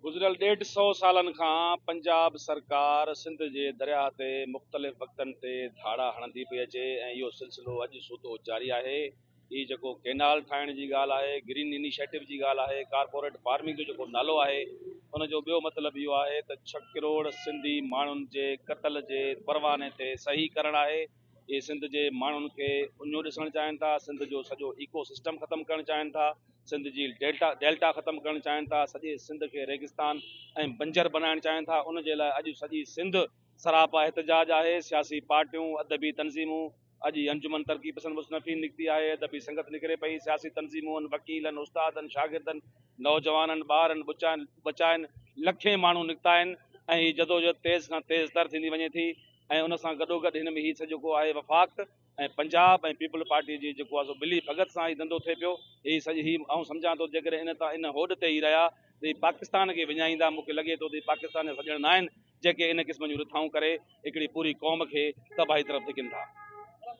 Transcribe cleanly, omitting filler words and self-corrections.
گذريل ڏيڍ سئو سالن کان پنجاب سرڪار سنڌ جي درياهه تي مختلف وقتن تي ڌاڙا هڻندي پئي اچي ۽ اهو سلسلو اڄ سوڌو جاري آهي. هي جيڪو ڪينال ٺاهڻ جي ڳالهه آهي، گرين انيشيٽو جي ڳالهه آهي، ڪارپوريٽ فارمنگ جو جيڪو نالو آهي، ان جو ٻيو مطلب اهو آهي ته ڇهه ڪروڙ سنڌي ماڻهن جي قتل جي پرواني تي صحيح ڪرڻ آهي. اهي سنڌ جي ماڻهن کي اڃو ڏسڻ چاهين ٿا، سنڌ جو سڄو ايڪو سسٽم ختم ڪرڻ چاهين ٿا، سنڌ جي ڊيلٽا ڊيلٽا ختم ڪرڻ چاهين ٿا، سڄي سنڌ کي ريگستان ۽ بنجر بنائڻ چاهين ٿا، ان جي لاء اڄ سڄي سنڌ سراپا احتجاج آهي، سياسي پارٽيون، ادبي تنظيمون، اڄ هي انجمن ترقي پسند مصنفين نڪتي آهي، ادبي سنگت نڪري پئي، سياسي تنظيمون، وڪيلن، استادن، شاگردن، نوجوانن، ٻارن، ٻچائن بچائن لکين ماڻهو نڪتا آهن ۽ هي جدوجهد تيز کان تيز تر ٿيندي وڃي ٿي ۽ ان سان گڏوگڏ هن ۾ هي سڄو جيڪو آهي وفاق ۽ پنجاب ۽ پيپلز پارٽي جي جيڪو آهي سو ملي ڀڳت سان هي ڌنڌو ٿئي پيو هي سڄي هي آئون سمجهان ٿو جيڪڏهن ان تان ان هوڏ تي هي رهيا ته هي پاڪستان کي وڃائيندا مون کي لڳي ٿو ته هي پاڪستان جا سڄڻ ناهن جيڪي ان قسم جون رٿائون ڪري هڪڙي پوري قوم کي تباهي طرف ڌڪين ٿا.